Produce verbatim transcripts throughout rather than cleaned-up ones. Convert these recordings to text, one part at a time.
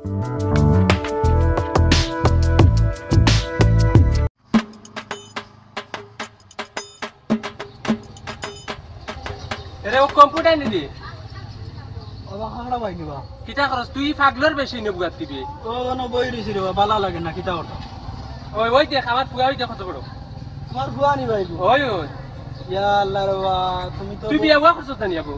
এরে, ও কম্পিউটার নিদি? ওবা, খাবড়া ভাই নিবা। কিতা খরচ? তুই পাগলর বেশি নে বুয়াত দিবি। ও, ওনো বই দিছি রে বা, বালা লাগে না, কিতা করতাম? ওই, ওই দেখ, আমার ফুয়া ওই দেখ কত বড়। তোমার ফুয়া নি ভাই গো? ওই, ওই। ইয়া আল্লাহ রে বা, তুমি তো তুই বিয়া বুয়া করছস না নি আবু?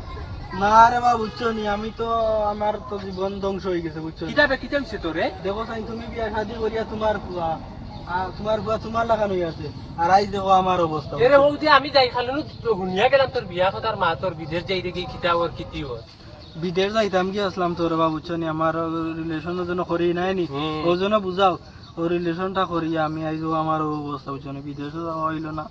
না রে বা, বুঝছো নি, আমি তো, আমার তো জীবন ধ্বংস হয়ে গেছে, বুঝছো নি? কিতা বে, কিতা হইছে তোরে? দেখো সাইন, তুমি বিয়া শাদি করিয়া তোমার ফুয়া, আর তোমার ফুয়া তোমার লাখান হয়ে আছে, আর আইজ দেখো আমার অবস্থা, এরে, বুঝছো? ও যে আমি যাই খালুনু তো হুনিয়া গেলাম তোর বিয়া কথার মা তোর বিদেশ যাই দেখি কিতা ওর কিতি ওর। বিদেশ যাইতাম কি আসলাম তোর বাবা, বুঝছো নি? আমার রিলেশন জন্য করি নাই নি, হুম। ওই জন্য বুঝাও, ও রিলেশনটা করি আমি আইজ ও আমার ও অবস্থা, বুঝছো নি? বিদেশও যাওয়া হইলো না,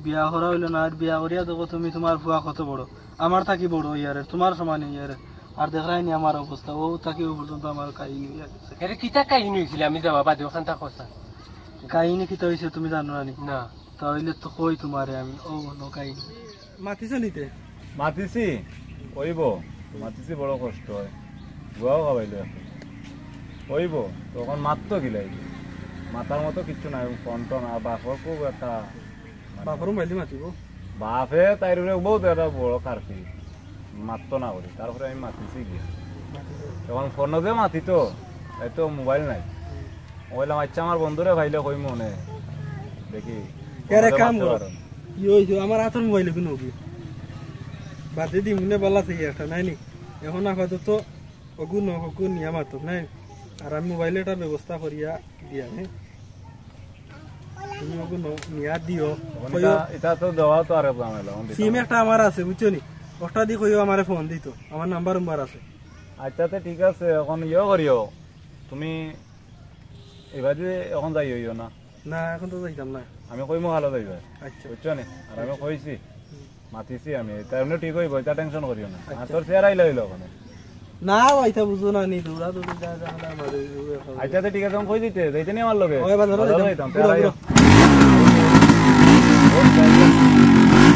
বিয়া করা হইলো না, আর বিয়া করিয়া দেখো তুমি তোমার ফুয়া কত বড়, আমার থাকি বড় ইয়ারে, তোমার সমান ইয়ারে, আর দেখরাই নি আমার অবস্থা, ও থাকি ও পর্যন্ত আমার কাহিনী হইয়া গেছে। এরে কিতা কাহিনী হইছিল? আমি যাওয়া বাদে ওখান থাকো স্যার। কাহিনী কিতা হইছে তুমি জানো না নি? না। তাইলে তো কই তোমারে আমি, ও অন্য কাহিনী। মাতিছো নিতে? মাতিছি, কইব, মাতিছি বড় কষ্ট হয়। গুয়াও খাবাইলো এখন। কইব, তখন মাততো গিলাই। মাতার মতো কিচ্ছু নাই, ফোন টোন, আর বাপর খুব একটা বাপরও মাইলি মাতিব। বাপে তাইর উপরে বহুত একটা বড় কারফি। মাততো না করি, তারপরে আমি মাতিছি গিয়া। মাতিছো? তখন ফোন যে মাতিতো, তাই তো মোবাইল নাই। হুম। মোবাইল আমার ইচ্ছা আমার বন্ধুরে পাইলে কই মনে। দেখি, এরে ফোন যে কাম মাততে কর। পারো। ইয়ো, ইয়ো, আমার হাতর মোবাইল এখন ওকে। বাদে দিমুনে বালা থাকি একটা, নাই নি? এখন আপাতত ওগু ন, ওগু নিয়া মাতো, নাই? আর আমি মোবাইলে একটা ব্যবস্থা করিয়া দিয়া, হ্যাঁ? তুমি ওগু ন, নিয়া দিও। এখন কইও। এটা, এটা তো দেওয়া তো আরেক ঝামেলা, এখন দিতাম সিম না। একটা আমার আছে, বুঝছো নি? ওটা দি কইও আমারে ফোন দিত, আমার নাম্বার উম্বার আছে। আচ্ছা, তে ঠিক আছে, এখন ইয়ে করিও, তুমি এবারে এখন যাই হইও না। না, এখন তো যাইতাম না। আমি কইমু খালো যাইবা। আচ্ছা। বুঝছো নি? আর আমি কইছি, হুম। মাতিছি আমি। তার মানে ঠিক হইব, এটা টেনশন করিও না। আর আচ্ছা। তোর চেহারা আইলা হইলো ওখানে। না, ভাই, তা বুঝো না, নি দৌড়া দৌড়ি যা, যা, যা, মারে, ওই, ওই, ওই। আচ্ছা, তো ঠিক আছে, আমি কই দিতে? যাইতে নি আমার লগে? ওই, বাজারও বাজারও যাইতাম। যাইতাম। ঘুরো, তেরা ঘুরো।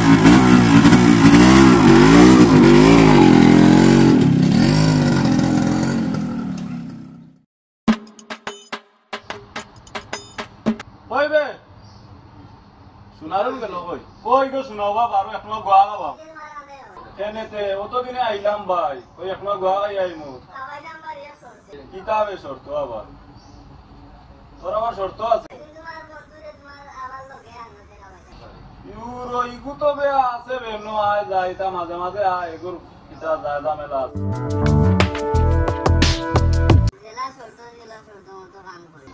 কই বে? সোনারুল গেল কই? কই গো সোনা বাবা, আরো এক নম্বর গোয়া বাবা। কেনেতে? অতদিনে আইলাম ভাই, ওই এক নম্বর গোয়া খাই আইমু। কিতাবে শর্ত আবার? তোর আবার শর্ত আছে? ইউরো ইগু তো বে আছে বে, নো আয় যায়, তা মাঝে মাঝে আয়, এগুর কিতা যায় ঝামেলা আছে। জেলা শর্ত, জেলা শর্ত মতো কাম করে।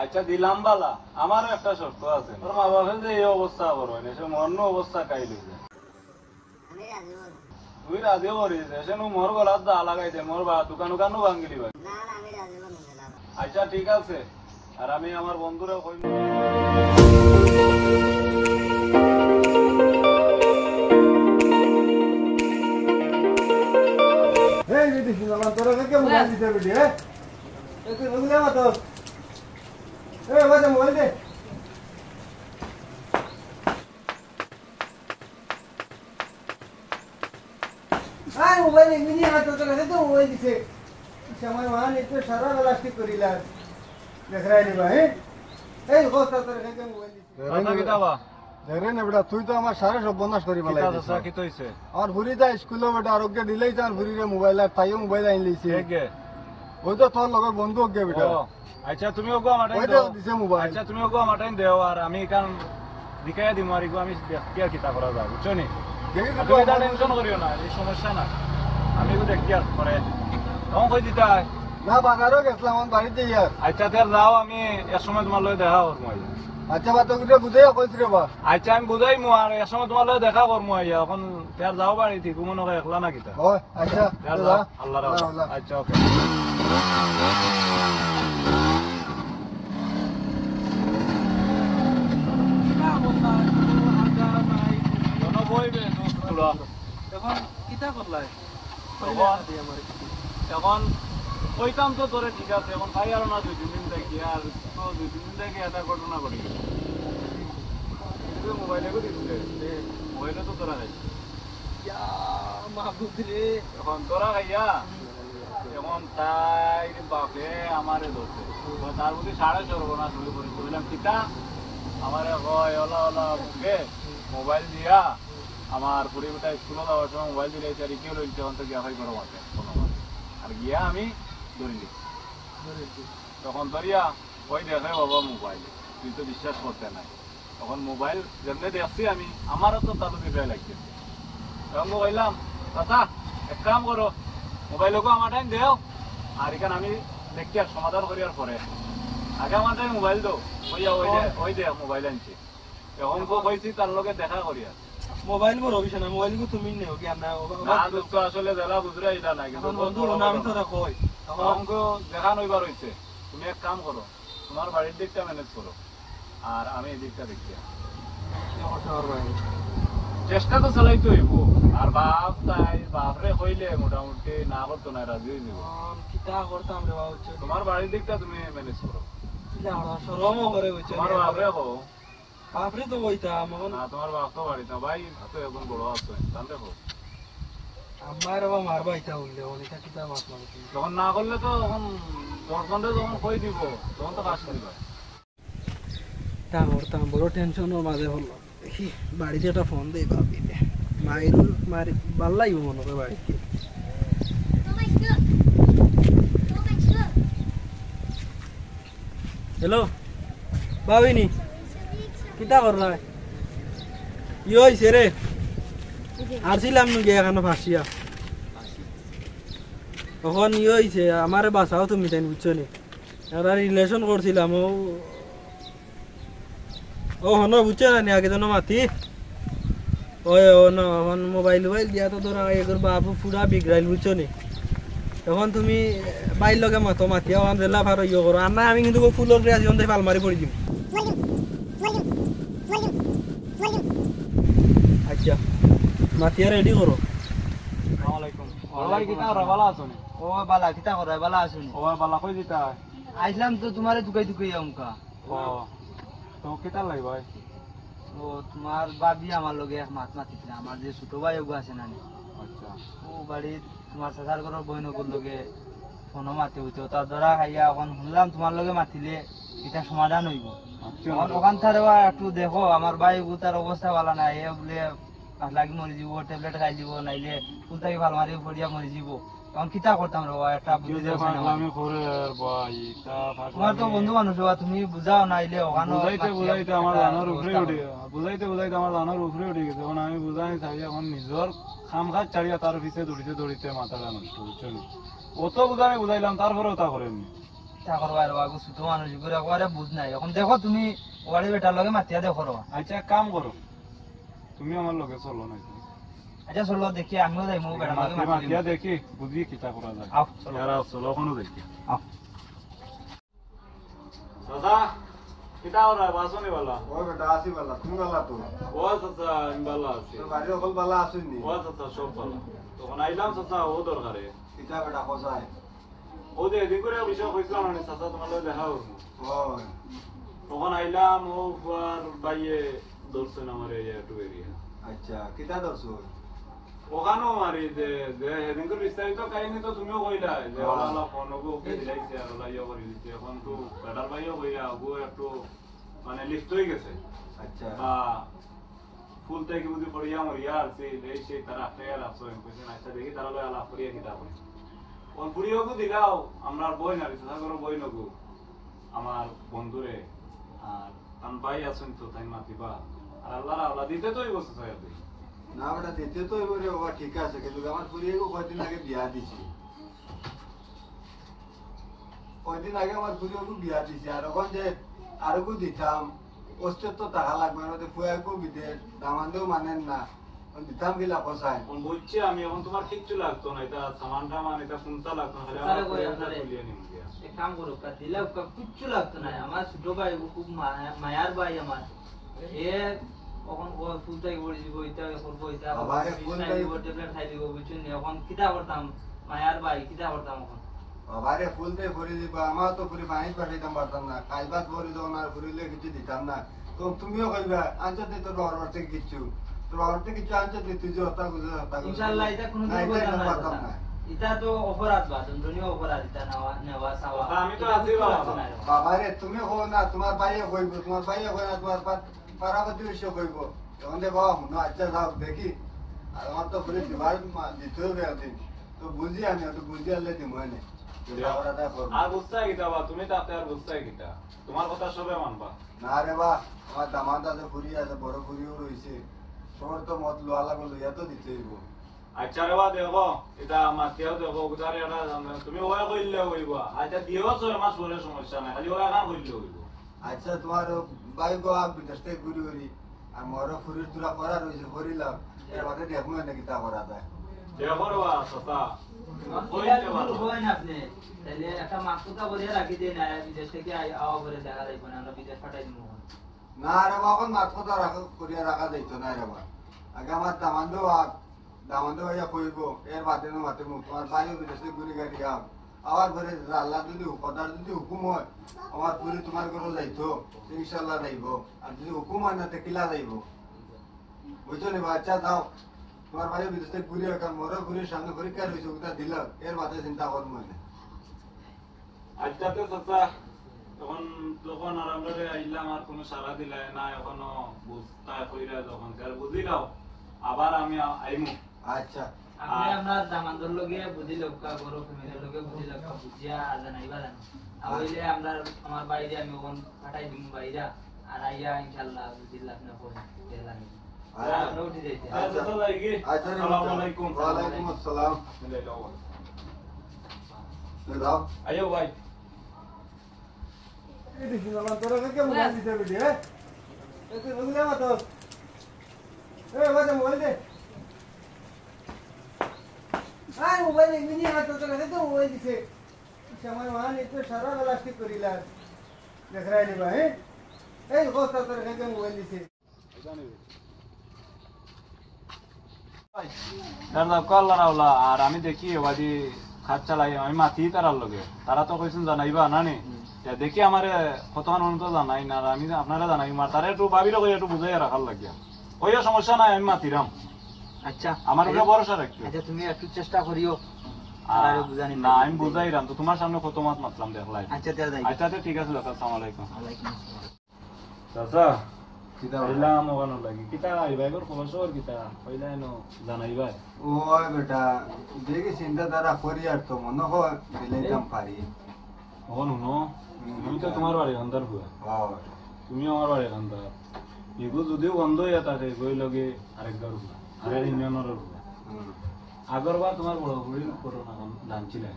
আচ্ছা, দিলাম বালা, আমারও একটা শর্ত আছে। তোর মা বাপে যে এই অবস্থা করো, এনে সে মর্ণ অবস্থা কাইল হয়ে যায়। আমি রাজি বলবো। তুই রাজি করিস, এসে নু মোর গলাত দা লাগাই দে, মোর বা দোকান উকানও ভাঙ্গিলি ভাই। না, না, আমি রাজি বলবো না, দাদা। আচ্ছা, ঠিক আছে, আর আমি আমার বন্ধুরে কই। এই বেটি, শুনলাম তোরা কে মোবাইল দিতে বেটি, হ্যাঁ? এই তুই বুঝলে আমার তো। এই, ওই দে মোবাইল দে। আর মোবাইল এমনি হাত ধরে রেখে তো মোবাইল দিছে। সময় মহান একটু সারা বেলা ঠিক করিলাম। দেখ রায় নি ভাই, এই অবস্থা তোর রেখে মোবাইল দিছে। কথা কিতা বা? দেখ রে না বেটা, তুই তো আমার সারা সর্বনাশ করি কিতা মালাই দিছ। চাচা, কিতা হইছে? আমার ফুরি যা স্কুলে বেটা, আর ওকে দিলেই তো আমার ফুরিরে মোবাইল, আর তাইও মোবাইল আইন লইছে। কে কে? ওই তো তোর লগর বন্ধু ওকে বেটা। ও, আচ্ছা, তুমি ওগো আমার টাইম ওই তো দেও। দিছে মোবাইল। আচ্ছা, তুমি ওগো আমার টাইম দেও, আর আমি কান দিকাইয়া দিমু, আর এগো আমি দেখি আর কিতা করা যায়, বুঝছো নি? দেখি আর তো তুমি এটা বন্ধু টেনশন করিও না, এই সমস্যা না, আমি এগো দেখি আর পরে। তখন কই দিতা হয়? না, বাজারও গেছিলাম, আমার বাড়িতে ইয়ার। আচ্ছা, তে যাও, আমি এক সময় তোমার লগে দেখা করবো আইয়া। আচ্ছা, বা তোকে বুঝাইয়া কইছি রে বা। আচ্ছা, আমি বুঝাইমু, আর এক সময় তোমার লগে দেখা করবো আইয়া। এখন তে যাও বাড়িত, ঘুমানো একলা না কিতা? ও, আচ্ছা, যা, যা, যা। আল্লাহ রাখো। আল্লাহ, আল্লাহ। আচ্ছা, ওকে। কোনো বই বে, দোস্ত, তোরা। এখন কিতা করলাই? তখন, কইলে না দিয়া আমারে। এখন কইতাম তো তোরে, ঠিক আছে, এখন ভাই আর না দুই তিন দিন থাকি, আর তো দুই তিন দিন থাকি একটা ঘটনা ঘটে গেছে। কিন্তু মোবাইলে কো দিছিলে, মোবাইলে তো তোরা খাইছিস। ইয়া, মাহবুব রে। এখন তোরা খাইয়া, তাই বাপে আমারে ধরছে। তো তার মধ্যে সারা সর্বনাশ হয়ে পড়েছে। বললাম, "কিতা?" আমারে কয়, "ওলা, ওলা, মুখে মোবাইল দিয়া আমার ফুরি বেটা স্কুলে যাওয়ার সময় মোবাইল দিলে, এটা রিকে লইছে, অন্ত গিয়া ভাই করো মাঠে কোনো মাঠে।" আর গিয়া আমি ধরিলি। তখন ধরিয়া ওই দেখে, "বাবা, মোবাইল, তুই তো বিশ্বাস করতে নাই।" তখন মোবাইল যেমনি দেখছি আমি, আমারও তো তালু দিতে লাগছে। তখন তো কইলাম, "চাচা, এক কাম করো, মোবাইল ওকে আমার টাইম দেও, আর এখানে আমি দেখি আর সমাধান করি আর পরে। আগে আমার টাইম মোবাইল দাও।" কইয়া ওই দে, ওই দে মোবাইল আনছে। এখন তো কইছি তার লগে দেখা করি আর। মোবাইল বড় বিষয় না, মোবাইল কি তুমি নেও কি আর না? ও বাবা, না, দোস্ত, আসলে জেলা বুঝরা এটা নাই, কিন্তু এখন বন্ধু, বন্ধু, না, আমি তোরা কই। তখন তো দেখা নইবার হইছে, তুমি এক কাম করো, তোমার বাড়ির দিকটা ম্যানেজ করো, আর আমি এই দিকটা দেখি। চেষ্টা তো চালাইতে হইব। আর বাপ তাই বাপরে কইলে মোটামুটি না করতো না, রাজি হয়ে যাবো। আম, কিতা করতাম রে বাবা, বুঝছো? তোমার বাড়ির দিকটা তুমি ম্যানেজ করো। কিতা করো? শরমও করে, বুঝছো? তোমার বাপরে কও। বাপরে তো কইতাম, এখন না, তোমার বাপ তো বাড়িত না, ভাই তো এখন বড় আছে, জানতে কও। আমার বাবা মার বাড়িতে উঠলে, এখন এটা কিতা মাত মারো তুমি? যখন না করলে তো এখন দশ ঘন্টা যখন কই দিব, তখন তো কাজ করি ভাই। তা করতাম, বড় টেনশনর মাঝে পড়লাম। দেখি, বাড়িতে একটা ফোন দেই ভাবিরে। মাইরুল, মারি, ভালা লাগবো মনে করে বাড়িতে। হ্যালো, ভাবিনি, কিতা কররায়? ইয়ে হইছে রে, আরছিলাম নু গিয়া এখানো ফাঁসিয়া। তখন ইয়ে হইছে, আমারে বাঁচাও তুমি তাইন, বুঝছো নি? একটা রিলেশন করছিলাম, ও, ও হনো বুঝছো না নি, আগে যেন মাতি। ওই, ও না, এখন মোবাইল উবাইল দিয়া তো ধরা এগুর বাবু পুরা বিগড়াইল, বুঝছো নি? এখন তুমি বাইর লগে মাতো, মাতিয়া ওখান জেলা ফার ইয়ে করো। আর না, আমি কিন্তু ফুলর রে আছি, ওখান থেকে ফাল মারি পড়ি দিম। আচ্ছা, মাতিয়া রেডি করো। আসসালামু আলাইকুম। ও ভাই, কিতা করো? ভালা আছো নি? ও বালা, কিতা করো? ভালা আছো নি? ও ভাই, বালা, কই দিতা? আইলাম তো তোমারে দুকাই দুকাই আমকা। ও, তো কিতা লাই ভাই? ও, তোমার ভাবি আমার লগে এক মাত মাতিছিল, আমার যে ছোট ভাই ওগো আছে না নি? আচ্ছা। ও বাড়িত তোমার চাচার ঘরর বইন ওগুর লগে ফোনো মাতে হইতো, তার ধরা খাইয়া এখন শুনলাম তোমার লগে মাতিলে এটা সমাধান হইব। আচ্ছা। এখন ওখান থারে ওয়া একটু দেখো, আমার ভাই ওগো তার অবস্থা ভালা নাই, এ বলে পাঁচ লাগি মরি যাব, ট্যাবলেট খাই দিব, নাইলে ফুল থাকি ফাল মারি পড়িয়া মরি যাব। এখন কিতা করতাম রে বা, একটা বুদ্ধি দেও না। পাগলামি করে আর ভাই, ইটা পাগলামি। তোমার তো বন্ধু মানুষ বা, তুমি বুঝাও না, আইলে ওখানো বুঝাইতে মাতিয়া বুঝাইতে আমার একটা জানোর উপরে ব্যবস্থা উঠে, করো। বুঝাইতে বুঝাইতে আমার জানোর উপরে উঠে গেছে। এখন আমি বুঝাই চাই, এখন নিজর কাম কাজ ছাড়িয়া তার পিছে দৌড়িতে দৌড়িতে মাথাটা নষ্ট, বুঝছো নি? অত বুঝাই বুঝাইলাম, তারপরেও তা করেননি। তা করবা রে বা, ছোট মানুষ, ঘুরে ঘুরে বুঝ নাই। এখন দেখো তুমি ওয়ারে বেটার লগে মাতিয়া দেখো রে বা। আচ্ছা, এক কাম করো, তুমি আমার লগে চলো না। আচ্ছা, চলো দেখি, আমিও যাইমু, বেটার লগে মাতিয়া মাতি মাতিয়া দেখি, বুঝি কিতা করা যায়। আও, চলো। ইয়ারা, চলো, ওখানে দেখি। আও। চাচা, কিতা করা, বাসো নি বালা? ও বেটা, আছি বালা, তুমি বালা তো? ও চাচা, আমি বালা আছি। তোর বাড়ির সকল বালা আছইন নি? ও চাচা, সব বালা। তখন আইলাম চাচা, ও দরকারে। কিতা বেটা, কোথায়? ও যে এদিন করে বিষয় কইছিলাম না, চাচা তোমার লগে দেখা করবো। ও। তখন আইলাম, ও ফুয়ার ভাইয়ে ধরছেন আমার এই একটু এরিয়া। আচ্ছা, কিতা ধরছো? ওখানেও মারি যে, যে এদিন করে বিস্তারিত কাহিনী তো তুমিও কইলা, যে হ্যাঁ। ওলা ওলা ফোন ওগো ওকে দিলাইছে, আর ওলা ইয়ে করে দিচ্ছে। এখন তো বেটার ভাইও কইয়া, ওগো একটু মানে লিপ্ত হয়ে গেছে। আচ্ছা। বা ফুল থেকে বুঝি পড়িয়া মরিয়া আর সেই, এই সেই তারা আটকে গেল, আফসোস কইছেন। আচ্ছা, দেখি তারা লয় আলাপ করিয়া কিতা করে। কোন ফুড়ি ওগো দিলাও, আমরা বই না, রিসা করো বই নগো, আমার বন্ধুরে, আর তান ভাই আছেন তো, তাই মাতিবা। আর আল্লাহর আল্লাহ দিতে তো হইব, চাচা, আর দেখি। না বেটা, দিতে তো হইব রে বাবা, ঠিক আছে, কিন্তু আমার ফুড়ি ওগো কয়দিন আগে বিয়া দিছি। কয়দিন আগে আমার ফুড়ি ওগো বিয়া দিছি, আর এখন যে আরোগো দিতাম, অস্তিত্ব টাকা লাগবে, আর ওদের ফুয়া একো বিদে, দামান্দেও মানেন না, এখন দিতাম কি লাভ চাই? এখন বুঝছি আমি, এখন তোমার কিচ্ছু লাগতো না, এটা সামান টামান, এটা কোনটা লাগতো না, খালি তাহলে আমার কই ফুয়াগুলো আপনারে? তুলিয়ে নিন গিয়া। এক কাম করো, কা-, দিলে কা-, কিচ্ছু লাগতো না, আমার ছোট ভাই, ও খুব মায়া-, মায়ার ভাই আমার, এ এখন ও ফুল থেকে পড়ে দিব, এটা করবো, এটা করবো, বাবারে, বিষ ফুল খাই থেকে দিব, ট্যাবলেট খাই দিব, বুঝছেন নি? এখন কিতা করতাম? মায়ার ভাই, কিতা করতাম এখন? বাবারে, ফুল থেকে পড়ে দিব, আমার তো ফুড়ি পানি পাঠাইতাম পারতাম না, কাজ বাদ পড়ে দেবো না, ফুড়িলে কিছু দিতাম না। তো তুমিও কইবা, আনছো নি তোর বাবার বাড়ি থেকে কিচ্ছু? তোর বাবার বাড়ি থেকে কিচ্ছু আনছো নি? তুই যে হতা বুঝে হতা করছিস। ইনশাআল্লাহ, এটা কোনোদিন না, এটা বলতাম না, পারতাম কথা। না। ইটা তো অপরাধ বা, দণ্ডনীয় অপরাধ ইটা নেওয়া, নেওয়া, চাওয়া। আমি তো ইটা আছি বুঝতে বাবা। পারছো না রে বাবা। বাবা রে, তুমি কও না, তুমার ভাইয়ে কইবো, তুমার ভাইয়ে কয় না, তুমার পা-, পাড়া প্রতিবেশী কইবো। তখন দে বাবা, হুনো, আচ্ছা যাও, দেখি। আর আমার তো পুলিশ দিবার মা-, দিতে অইবো একদিন। তো বুঝি আমি, একটু বুঝি আনলে দিমু এনে। যেটা করা যায় করবো। আর বুঝতায় কিতা বা, তুমি তাতে আর বুঝতায় কিতা? তুমার কথা সবে মানবা। না রে বা, আমার দামান্দ আছে, ফুরি আছে, বড় ফুরিও রইছে। সবর তো মত লওয়া লাগবো, লইয়া তো দিতে অইবো। আচ্ছা রে বা, দেখো, ইটা মাতিয়াও দেখো, উদারে এটা তুমি ওয়া কইলে অইবো। আচ্ছা, দিও ছয় মাস পরে, সমস্যা নাই, খালি ওয়া না কইলে অইবো। আচ্ছা, তুমার ভাই গো, আগ বিদেশ থাকি ঘুরি ঘুরি, আর মরো ফুরির তুলা করা রইছে, করিলাম, এর বাদে দেখমু এনে কিতা করা যায়। দেখো রে বা, চাচা, কইতে পারো। কইন আপনে, তাইলে একটা মাত কথা করিয়া রাখি দেন, আর বিদেশ থাকি আই-, আওয়া পরে দেখা যাইবো না, আমরা বিদেশ পাঠাই দিমু। না রে বা, অখন মাত কথা রাখা, করিয়া রাখা যাইতো না রে বা। আগে আমার দামান্দ আগ, দামান্দ ভাইয়া কইবো, এর বাদে না মাতে মুখ, তুমার ভাইও বিদেশ থাকি ঘুরি গাড়ি আম। আবার পরে আল্লাহ যদি হু-, খোদার যদি হুকুম হয়, আমার ফুরি তুমার ঘরো যাইতো, ইনশাআল্লাহ যাইবো। আর যদি হুকুম হয় না, তে কিলা যাইবো? বুঝছো নি বা? আচ্ছা, যাও, তুমার ভাইও বিদেশ থাকি ঘুরি আউক, কারণ মরো ফুরির সামনে পরীক্ষা রইছে, ওটা দিলাম, এর বাদে চিন্তা করমু না। আচ্ছা, তে চাচা, তখন, তখন আর আমরারে আইলাম, আর কুনু সাড়া দিলায় না, এখনো বুঝতায় কইরা যখন, তার বুঝিলাও, আবার আমি আ-, আইমু। আচ্ছা। আপনে আর আমরার দামান্দর লগে বুঝিলাউক্কা, বড় ফ্যামিলির লগে বুঝিলাউক্কা, বুঝিয়া আর জানাইবা জানো। আর আচ্ছা। অইলে আমরার, আমার ভাইরে আমি অখন পাঠাই দিমু বাইরা, আর আইয়া ইনশাআল্লাহ বুঝিলা আপনে কইন, বেলা নেই। আচ্ছা। আমরা উঠি যাইতে। আচ্ছা, আচ্ছা। আচ্ছা, যাই কি? আচ্ছা, আসসালামু আলাইকুম। ওয়ালাইকুম আসসালাম। এই যাও। এই যাও। আইও ভাই। এই দেখি না, তোরা কে মোবাইল দিতে বেটি, হ্যাঁ? এই তুই বুঝলে না তো? এই, ওই দে মোবাইল দে। আয়, মোবাইল দেখবি নি, আর তোর কাছে তো মোবাইল দিছে। আমার মা নিতে সারা বেলা ঠিক করিলা। দেখ রায় নিবা, হ্যাঁ? এই, বস, তোর কাছে মোবাইল দিছে। তার যাক আল্লাহর আওলা, আর আমি দেখি এবাদি খাত চালাই, আমি মাতি তারার লগে। তারা তো কইছইন জানাইবা না নি? হুম। তে দেখি আমারে কতখান পর্যন্ত জানাইন, আর আমি আপনারে জানাইমু, আর তারে একটু ভাবিরে কইয়া একটু বুঝাইয়া রাখার লাগিয়া। কইও সমস্যা নাই, আমি মাতিরাম। আচ্ছা। আমার উপরে আচ্ছা। ভরসা রাখিও। আচ্ছা, তুমি একটু চেষ্টা করিও, আ, তারারে বুঝানি না, লাগি। আমি বুঝাইরাম তো, তুমার সামনে কত মাত মাতলাম দেখলাই। আচ্ছা, তে যাই। আচ্ছা, আচ্ছা, ঠিক আছে, দাদা, আসসালামু আলাইকুম। ওয়ালাইকুম আসসালাম। চাচা, কিতা অইলো? আইলাম অখানো লাগি। কিতা আইবা, এবার খবর সবর কিতা? অইলা এনো জানাইবা। ওই বেটা, দেখি চিন্তাধারা করি আর তো মনে হয় দিলে যাম পারি। অখন হুনো, হুম, আমি তো তুমার বাড়ির কান্দার ফুয়া। হয়। তুমিও আমার বাড়ির কান্দার। এগু যুদিও বন্ধ অইয়া থাকে, এগু অইলোগি আরেক ঘর ফুয়া, আরেক ইউনিয়নর ফুয়া। হুম। আগরবার তুমার বড় ফুরির ঘটনা জানছিলায়।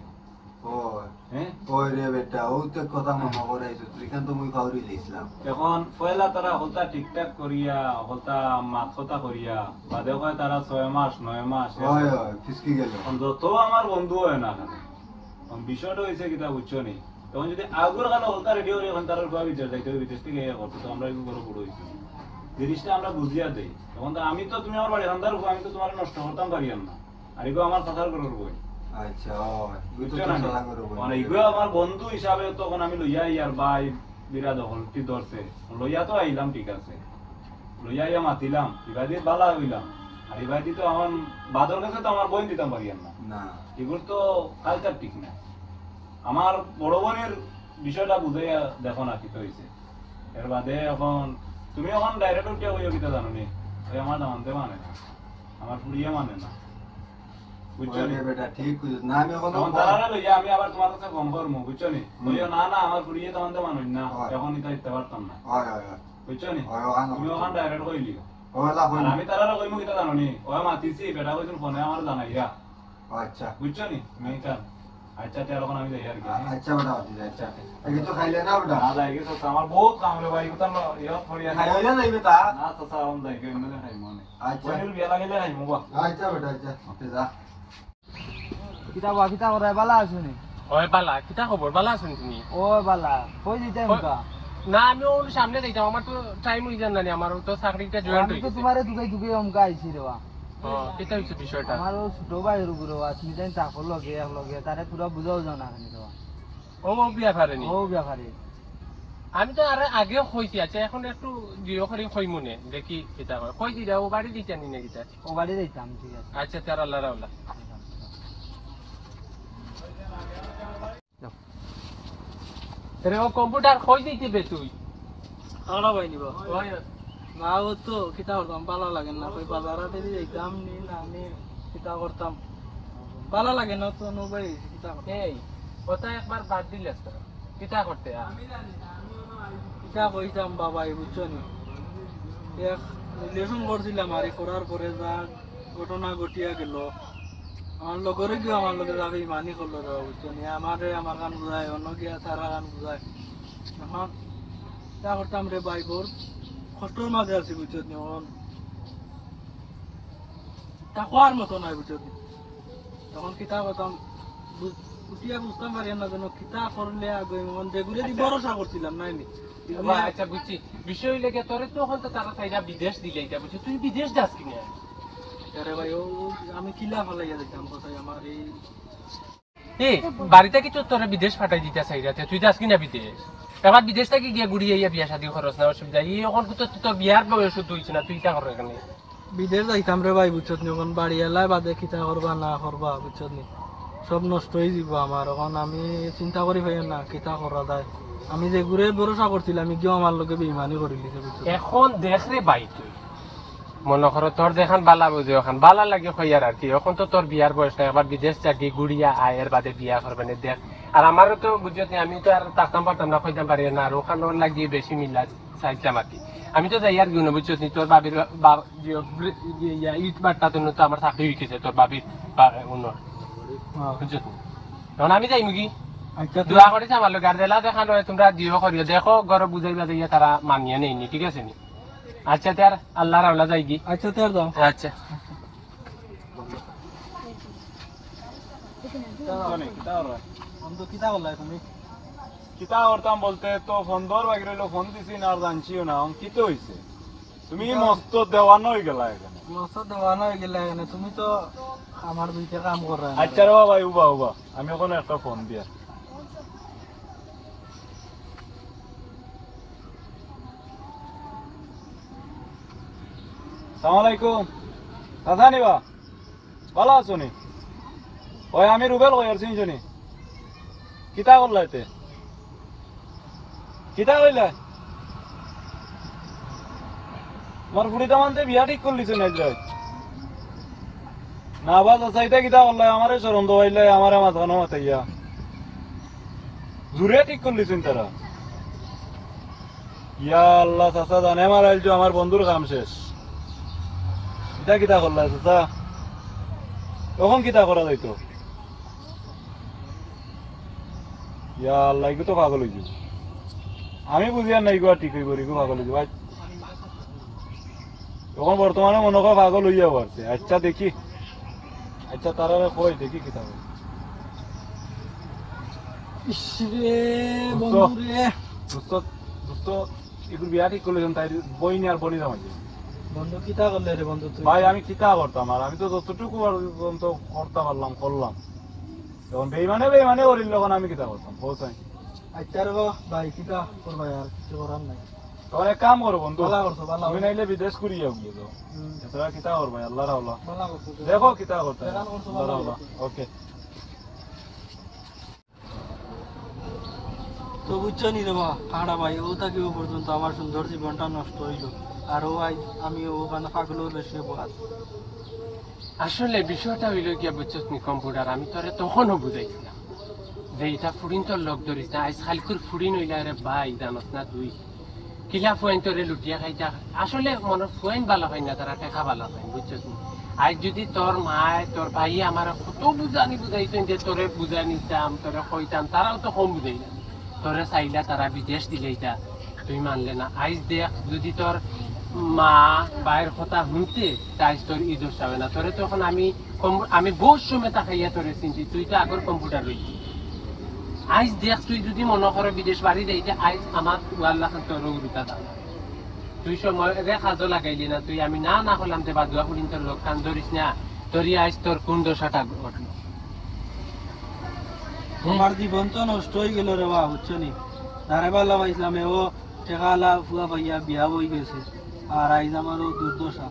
ও। হ্যাঁ? ওই রে বেটা, অউ তো কথা মনো করাইছো, তুই কেন তো মুই পাউরি দিছিলাম। অখন পয়লা তারা হকলতা ঠিকঠাক করিয়া, হকলতা মাত কথা করিয়া, বাদে কয় তারা ছয় মাস, নয় মাস, এক হয়, বছর। হয়, ফিসকি গেল। অখন যত আমার বন্ধু অয় না কেনে, অখন বিষয়টা অইছে কিতা বুঝছো নি? তখন যুদি আগুর কালো হকলতা রেডি করি, অখন তারা রুয়া বিদেশ যাইতে অইবো, বিদেশ থাকি ইয়া করতে, তো আমরা এগু বড় বড় অইছি। জিনিসটা আমরা বুঝিয়া দেই। অখন তো আমি তো, তুমি আমার বাড়ির কান্দার ফুয়া, আমি তো তুমারে নষ্ট করতাম পারিয়ার না। আর এগু আমার চাচার ঘরর বইন। আচ্ছা, ও, এগু তো বুঝছো না নি? চাচার ঘরর বইন। মানে, এগু আমার বন্ধু হিসাবে তখন আমি লইয়া আইয়ার ভাই বিরাট অকলটি ধরছে। লইয়া তো আইলাম, ঠিক আছে। লইয়া আইয়া মাতিলাম, ইবাদি বালা অইলাম। আর ইবাদি তো আমার বাদর গেছে তো আমার বইন দিতাম পারিয়ার না। না। এগুর তো culture ঠিক না। আমার বড় বইনর বিষয়টা বুঝাইয়া দেখো না কিতা অইছে। এর বাদে অখন তুমি অখন direct উঠিয়া কইও কিতা জানো নি? ওই আমার দামান্দে মানে না। আমার ফুরিয়ে মানে না। বুঝছো নি? ওরে বেটা, ঠিক কইছো। না, আমি অখন অখন তারারে লইয়া আমি আবার তুমার কাছে ফোন করমু, বুঝছো নি? হুম। কইও, "না, না, আমার ফুরিয়ে দামান্দে মানইন না। হয়। অখন ইতা দিতে পারতাম না।" হয়, হয়, হয়। বুঝছো নি? হয়, অখান তুমি অখন direct কইলিও। হয়, অলা আর কইমু। আমি তারারে কইমু কিতা জানো নি? ওই মাতিছি, বেটা কইছইন ফোনে আমার জানাইরা। আচ্ছা। বুঝছো নি? মেইন কাম। আচ্ছা, তে অখন আমি যাই আর কি। আ-, আচ্ছা বেটা, আচ্ছা, আচ্ছা। এই কিছু খাইলে না বেটা? না, যাই গেছে, আমার বহুত কাম রে ভাই, কোথাও ইয়া পড়ি আছে। খাই হইলে যাইবে তা? না, তো স্যার, আমি যাই গেছে, এমনি খাইমু নে। আচ্ছা। ওই বিয়া লাগাইলে খাইমু বা। আচ্ছা বেটা, আচ্ছা। তে যা। কিতা বা, কিতা করায়, বালা আছো নি? ওই বালা, কিতা খবর? বালা আছো নি তুমি? ও বালা, কই যাইতায় ও, মুখা? না, আমি ওর সামনে যাইতাম, আমার তো time অই যার না নি, আমার তো চাকরিটা ও, join আমি অই তো গেছে। তুমারে দুগাই দুগাই অমকা আইছি রে বা। ও, কিতা অইছে বিষয়টা? আমার ও ছোট ভাইর উপরে বা, তুমি তাইন থাকো লগে, এক লগে, তারে পুরা বুঝাও যাও না খালি রে বা। ও, ও ব্যাপারে নি? ও ব্যাপারে। আমি তো আর আগেও কইছি, আচ্ছা, অখন একটু জিও করি কইমু নে, দেখি কিতা কয়। কই দিরা, ও বাড়ি দিতা নি না কিতা? ও বাড়ি যাইতাম, ঠিক আছে। আচ্ছা, তার আল্লাহ রাওলা। তোরে ও কম্পিউটার কই দিতে বে তুই? খারাপ হয়নি বা। ওই। না, ও তো কিতা করতাম, ভালা লাগে না। কই বাজার হাটে দিয়ে যাইতাম নি, না নি, কিতা করতাম, ভালা লাগে না তো, নো ভাই, কিতা করতাম। এই, কথা একবার বাদ দিলে তো, কিতা করতে আর? কিতা কইতাম বাবা, এই বুঝছো নি? এক রিলেশন করছিলাম, আর এই করার পরে যা ঘটনা ঘটিয়া গেল। আমার লগরে গিয়ে আমার লগে যাবে ইমানি করলো রে, বুঝছো নি? আমারে আমার গান বুঝায়, অন্য গিয়া তারা গান বুঝায়। এখন কিতা করতাম রে ভাই, বড় কষ্টর মাঝে আছি, বুঝছো নি? এখন তা কওয়ার মতো নাই, বুঝছো নি? তখন কিতা করতাম, বুঝ-, উঠিয়া বুঝতাম পারি না যেন কিতা করলে আগে, এখন যেগুলো দি ভরসা করছিলাম, নাই নি? আচ্ছা, বুঝছি। বিষয় হইলে গিয়া তোরে তো এখন তো তারা চাইরা বিদেশ দিলে, এটা বুঝছো? তুই বিদেশ যাস কিনা? আরে ভাই, ও, ও, আমি কিলা ফালাইয়া দিতাম কোথায় আমার এই এ, বাড়িতে কি তো তোরে বিদেশ পাঠাই দিতা চাইরা, তে তুই যাস কিনা বিদেশ? এবার বিদেশ থাকি গিয়া ঘুরিয়া আইয়া বিয়া শাদী করস না, অসুবিধা। এই এখন তো তোর বিয়ার বয়স তো হইছে না, তুই ইটা কর এখানে। বিদেশ যাইতাম রে ভাই, বুঝছত নি? এখন বাড়ি এলায় বাদে কিতা করবা না করবা, বুঝছত নি? সব নষ্ট হয়ে দিব আমার। এখন আমি চিন্তা করি পাই না, কিতা করা যায়। আমি যেগুরে ভরসা করছিলাম, ইগিও আমার লগে বেইমানি করি লিছে, বুঝছত নি? এখন দেখ রে ভাই, তুই মনে করো তোর যেখান বালা বুঝে ওখান বালা লাগে কইয়ার আর কি। এখন তো তোর বিয়ার বয়স নাই, আবার বিদেশ যাগি ঘুরিয়া আয়, এর বাদে বিয়া করবে নি দেখ। আর আমারও তো বুঝছত নি, আমি তো আর থাকতাম পারতাম না, কইতাম পারি না, আর ওখান ওর লাগিয়ে বেশি মিলা চাইতাম আর কি। আমি তো যাই আর কি, বুঝছত নি, তোর বাবির বা-, বা-, যে, যে, ইয়া, ইট বাট্টা তো তো আমার চাকরি হয়ে গেছে, তোর বাবির বা-, অন্য। হ্যাঁ। বুঝছত নি? এখন আমি যাইমু কি? আচ্ছা, দোয়া করিস আমার লগে, আর যেলা যেখান হয় তোমরা দিও করিও, দেখো ঘরে বুঝাই বাজাইয়া তারা মানিয়ে নেয়নি, ঠিক আছে নি? আচ্ছা, তে আর আল্লাহর হাওলা যাইগি। আচ্ছা, তে আর যাও। আচ্ছা। কিতা করো? বন্ধু, কিতা করলায় তুমি? কিতা করতাম বলতে তো ফোন দর বাকি রইলো, ফোন দিছি না আর জানছিও না, এখন কিতা হইছে? তুমি মস্ত দেওয়ানা হয়ে গেলা এখানে। মস্ত দেওয়ানা হয়ে গেলা এখানে, তুমি তো আমার দুইটা কাম করো না। আচ্ছা রে বাবা, উবা, উবা, আমি এখন একটা ফোন দিয়া। সালাম আলাইকুম। চাচা নি বা? ভালা আছো নি? ওই আমি রুবেল কইয়ার, চিনছো নি? কিতা করলা এতে? কিতা কইলা? আমার ফুড়ি দামান্দে বিয়া ঠিক করলিছো নি আইজ রাইত? না বা চাচা, ইতা কিতা করলা? আমারে শরম দেওয়াইলা, আমারে মাথা না মাতাইয়া। জুরে ঠিক করলিছইন তারা। ইয়া আল্লাহ, চাচা জানে মারাইল তো, আমার বন্ধুর কাম শেষ। ইতা কিতা করলা চাচা? তখন কিতা করা যাইতো? ইয়া আল্লাহ, ইগু তো পাগল হয়ে যাবে। আমি বুঝি আর না, ইগু আর ঠিক হইব, ইগু পাগল হয়ে যাবে। এখন বর্তমানে মনে হয় পাগল হইয়া পারছে। আচ্ছা, দেখি। আচ্ছা, তারারে কই, দেখি কিতা করে। ইস রে, দোস্ত, বন্ধু রে। দোস্ত, দোস্ত, ইগুর বিয়া ঠিক করলে তাই বইনি আর বনি জামাই। বন্ধু, কিতা করলে রে বন্ধু তুই? ভাই, আমি কিতা করতাম আর? আমি তো যতটুকু পর্যন্ত করতে পারলাম, করলাম। এখন বেইমানে বেইমানে করিল, এখন আমি কিতা করতাম? বলছেন। আচ্ছা রে বাবা, ভাই, কিতা করবা আর? কিছু করার নাই। তখন এক কাম করো বন্ধু, ভালা করছো, ভালা তুমি করছো। নাইলে বিদেশ করিয়া গিয়ে যাও। হুম। এছাড়া কিতা করবা? আল্লাহর হাওলা। ভালা করছো, দেখো কিতা করতে হয়। ভালা করছো, আল্লাহর ভালা হাওলা। করছো। ওকে। তো বুঝছো নি রে বা, কাড়া ভাই, ও থাকি ও পর্যন্ত আমার সুন্দর জীবনটা নষ্ট হইল। আর ও আই-, আমি ওখানে পাগলও বেশি বহাত। আসলে বিষয়টা হইল গিয়া, বুঝছস নি কম্পিউটার, আমি তোরে তখনও বুঝাইছিলাম যে এটা ফুড়িন তোর লগ ধরিস না, আইজ খালকুর ফুড়িন হইলা রে ভাই, জানস না তুই। কিলা ফুয়াইন তোরে লুটিয়া খাইতা। আসলে মনে ফুয়াইন বালা পাইন না, তারা টেকা বালা পাইন, বুঝছস নি? আইজ যদি তোর মায়, তোর ভাইয়ে আমারে কত বুঝানি বুঝাইছইন যে তোরে বুঝাই নিতাম, তোরে কইতাম, তারাও তো কম বুঝাই না। তোরে চাইলা তারা বিদেশ দিলাইতা, তুই মানলে না। আইজ দেখ, যদি তোর মা ভাইর কথা হুনতে, তা আইজ তোর ই দশা অয় না। তোরে তো এখন আমি কম, আমি বহুত সময় তা খাইয়া তোরে চিনছি, তুই তো আগর কম্পিউটার রইলি। আইজ দেখ, তুই যদি মনে করো বিদেশ বাড়ি যাইতে, আইজ আমার ওয়াল্লা খান তোর উরুতা দাম। তুই সময় রে কাজও লাগাইলি না, তুই আমি না না করলাম যে বাদুয়া ফুড়িন তোর লগ খান ধরিস না, তোরই আইজ তোর কোন দশাটা ঘটলো? আমার জীবন তো নষ্ট হয়ে গেল রে বা, বুঝছো নি? তারে ভালা পাইছিলাম, এও টেকাআলা ফুয়া পাইয়া বিয়া হয়ে গেছে, আর আইজ আমারও দুর্দশা।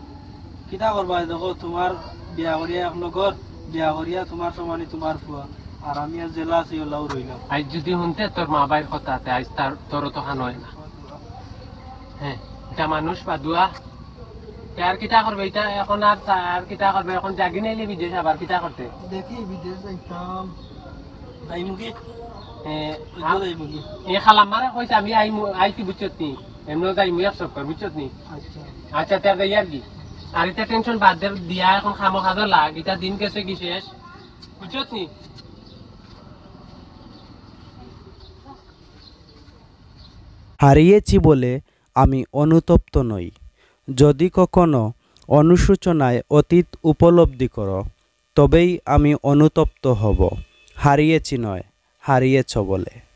কিতা করবা, দেখো, তোমার বিয়া করিয়া এক লগর, বিয়া করিয়া তোমার সমানি তোমার ফুয়া। আর আমি আর জেলা আছি, ওলাও রইলাম। আইজ যুদি হুনতে তোর মা ভাইর কথা, তে আইজ তার, তোরও তো হান অয় না। হ্যাঁ, ইটা মানুষ বাদুয়া। তে আর কিতা করবে ইটা এখন? আর তা-, আর কিতা করবে এখন? জাগি নাইলে বিদেশ আবার কিতা করতে? দেখি, বিদেশ যাইতাম। যাইমু কি? এ, ওই তো আ-, যাইমু কি? এ খালাম্মারে কইছে আমি আইমু, আইছি বুঝছত নি? এমনেও যাইমু এক চক্কর, বুঝছত নি? আচ্ছা। আচ্ছা, তে আর যাই আর কি। আর ইতা টেনশন বাদ দে, দিয়া এখন খামো খাজো লাগ, ইতা দিন গেছে কি শেষ? বুঝছত নি? হারিয়েছি বলে আমি অনুতপ্ত নই। যদি কখনো অনুশোচনায় অতীত উপলব্ধি করো, তবেই আমি অনুতপ্ত হব। হারিয়েছি নয়, হারিয়েছ বলে।